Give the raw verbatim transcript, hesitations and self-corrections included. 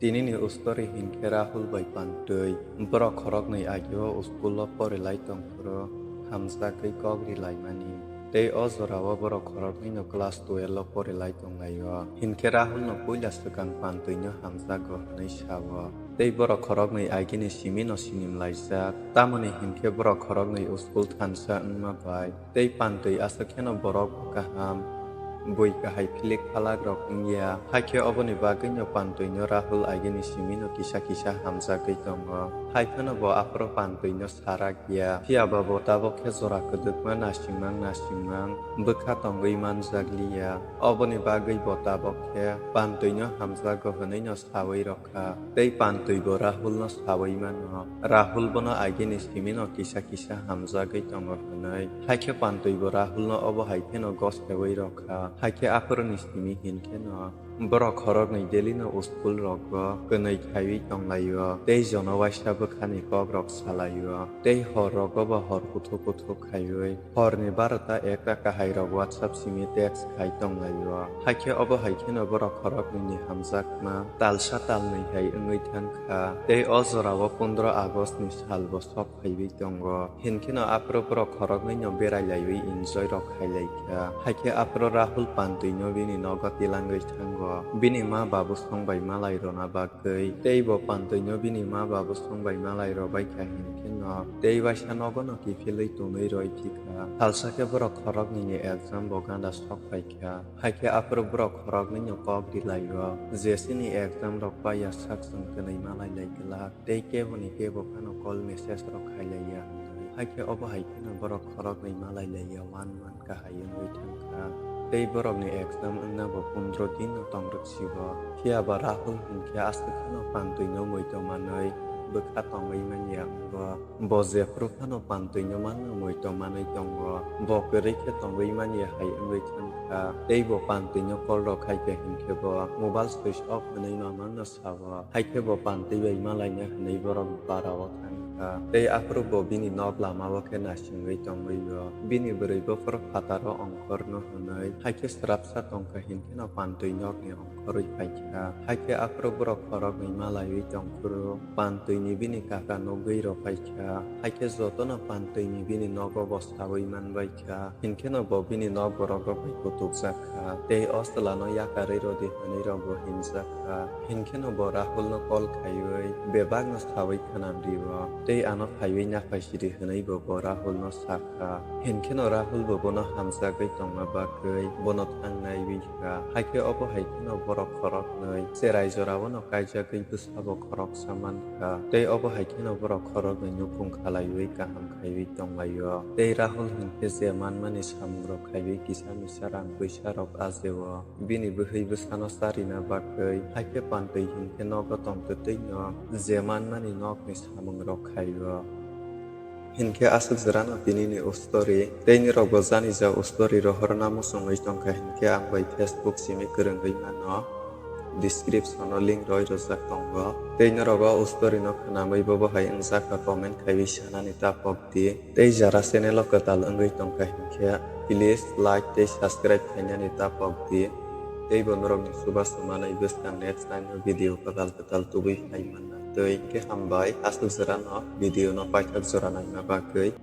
Tinini ustori hinkhe Rahul bai Pantwi borok khoroknwi ageo school-o porilai tongphuru hamjagwi kok rilaimani. Tei o jorao borok khoroknwino class twelve-o porilai tonglaio. Hinkhe Rahulno puila swkang Pantwino hamjago hwnwi sao. Tei borok khoroknwi agini simino sinimlaijak. Tamoni hinkhe borok khoroknwi school thansa wngma bai tei Pantwi aswk kheno borok bo kaham, bui kahai philik phalak rok wngya. Hakhe oboni bagwino Pantwino Rahul agini simino kisa kisa hamjagwi tongo. Haiphano bo aphuru Pantwino sarak ya. Phiyaba bo tabok khe jora kwdwkma nasingmang nasingmang bwkha tongwi manjakliya. Oboni bagwi bo tabok khe Pantwino hamjago hwnwino sawi rokha. Tei Pantwi bo Rahulno sawi mano. Rahul bono agini simino kisa kisa hamjagwi tongo hwnwi. Hakhe Pantwi bo Rahulno obo hai kheno gosewi rokha. Hakhe aphuruni simi hinkheno borok khoroknwi daily-no school rogo kwnwi khaiwi tonglaio, tei jono waisa bwkhani kokrok salaio, tei hor rogo bo hor kuthuk kuthuk khaiwi horni barota ekta kahairok WhatsApp simi text khai tonglaio. Hakhe obo hai kheno borok khoroknwini hamjakma talsa talnwi hai wngwi thangkha, tei o jorao pondro August-ni salbo sok phaiwi tongo. Hinkheno aphuru borok khoroknwino berai laiwi enjoy rok khai lai kha. Haikhe aphuru Rahul Pantwino bini nogo tilangwi thango. Bini ma babu song bai malai rwna bagwi. Tei bo Pantwino bini ma babu song bai malai rw bai kha hinkheno tei waisa nogono kiphilwi tonwi rw phi kha. Salsa khe borok khoroknwini exam bo ganda sok phai kha. Haikhe aphuru borok khoroknwino kok ri lai o. Jesini exam rok paiya sak chwng kwnwi malai lai glak. Tei keboni kebo phano call message rok khailaiya hwnwi. Haikhe obo hai kheno borok khoroknwi malailaiya one month kahai wngwi thangkha. Tei borokni exam wngna bo pondro din no tongrwk sibo. Phiyaba Rahul hinkhe aswk kheno Pantwino muitu manwi bwkha tongwi manya wngo. Bo jephru phano Pantwino manno muitu manwi tongo. Bo kwrwi khe tongwi manya hai wngwi thangkha. Tei bo Pantwino call rok khaikha hinkhe bo mobile switch off hwnwi ma manno sao. Haikhe bo Pantwi bai malaina hwnwi borok barao thangkha. Tei aphuru bo bini nok lamao khe nasingwi tongwi o. Bini bwrwi bokhorok phataro ongkhorno hwnwi. Haikhe swrapsa tongkha hinkheno Pantwi nokni ongkhorwi phaikha. Haikhe aphuru borok khoroknwi malaiwi tongphuru Pantwini bini kaka nugwi rw phaikha. Haikhe jotono Pantwini bini nogo bo sawi manbaikha. Hinkheno bo bini nok borok rok bai kutukjak kha, tei o chwlano yakarwi rw di hwnwi rok bo himjak kha. Hinkheno bo Rahulno call khaiwi bebakno sawi khwnam rio, tei ano phaiwi naphai sidi hwnwi bo bo Rahulno sa kha. Hinkheno Rahul bo bono hamjagwi tongna bagwi bono thang naiwi kha. Haikhe obo hai kheno borok khoroknwi cherai jorao no kaijagwi bwsabo khoroksa man kha, tei obo hai kheno borok khoroknwi nukhung khalaiwi kaham khaiwi tonglaio. Tei Rahul hinkhe je manmani samungrok khaiwi kisa misa rang puisarok ajeo. Bini bwhwi bwsano charina bagwi haikhe Pantwi hinkhe nogo tongtwtwino je manmani nokni samungrok khaio. Hinkhe aswk jora no tinini o story. Tei nirok bo jani ja o story rohorna muchungwi tongkha hinkhe ang bai Facebook simi kwrwngwi mano. Description o link roi rwjak tongo. Tei norok o story no khwnamwi bobo hai wngjakha comment khaiwi sanani ta pok di. Tei jara channel o kwtal wngwi tongkha hinkhe please like tei subscribe khainani ta pok di. Tei bo norokni chubachu manwi bwskang next time o video kwtal kwtal tubui phai manna. Tei hinkhe hambai aswk jora no video no paithak jora naina bagwi.